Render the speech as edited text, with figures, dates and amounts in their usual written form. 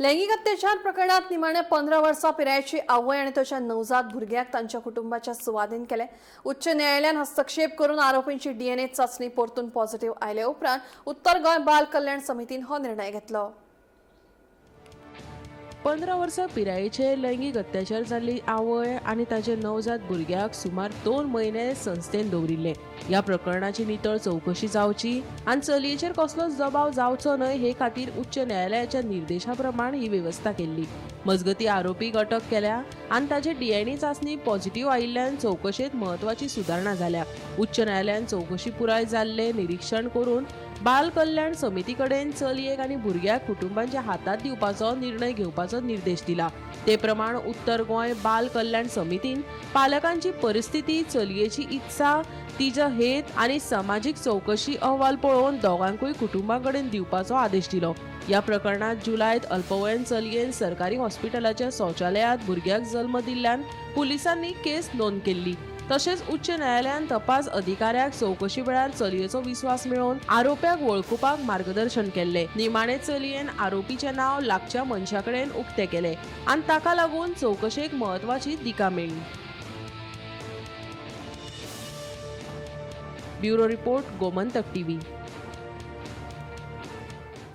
लैंगिक अत्याचार प्रकरणात निमाण्या 15 वर्सां पिरायेची आवय आनी ताच्या नवजात भुरग्याक तांच्या कुटुंबाच्या सुवादीन केले. उच्च न्यायालयान हस्तक्षेप करून आरोपींची डीएनए चाचणी परतून पॉझिटिव्ह आयले उपरांत उत्तर गोंय बाल कल्याण समितीन हो निर्णय घेतलो. 15 वर्सां पिरायेचेर लैंगीक अत्याचार जाल्ली आवय आनी ताचे नवजात भुरग्याक सुमार 2 म्हयने संस्थेन दवरिल्ले. ह्या प्रकरणाची नितळ चवकशी जावची आनी चलयेचेर कसलोच दबाव जावचो न्हय हे खातीर उच्च न्यायालयाच्या निर्देशा प्रमाण ही वेवस्था केल्ली. मजगती आरोपीक अटक केल्या आनी ताचे डीएनए चांचणी पॉझिटिव्ह आयिल्ल्यान चवकशेंत म्हत्वाची सुदारणा जाल्या. उच्च न्यायालयान चवकशी पुराय जाल्ले निरीक्षण करून बाल कल्याण समिती कडेन चलयेक आनी भुरग्याक कुटुंबांच्या हातांत दिवपाचो निर्णय घेवपाचो निर्देश दिला. ते प्रमाण उत्तर गोंय बाल कल्याण समितीन पालकांची परिस्थिती, चलयेची इत्सा, तिजो हेत आनी समाजीक चवकशी अहवाल पळोवन दोगांकूय कुटुंबां कडेन दिवपाचो आदेश दिलो. ह्या प्रकरणात जुलयात अल्पवयीन चलयेन सरकारी हॉस्पिटलाच्या शौचालयांत भुरग्याक जल्म दिल्ल्यान पुलिसांनी केस नोंद केल्ली. तशेंच उच्च न्यायालयान तपास अधिकाऱ्याक चवकशी वेळार चलयेचो विस्वास मेळोवन आरोप्याक वळखुपाक मार्गदर्शन केल्लें. निमाणे चलयेन आरोपीचें नांव लागच्या मनशा कडेन उक्तें केलें आनी ताका लागून चवकशेक म्हत्वाची दिका मेळ्ळी. Bureau report, Gomantak TV.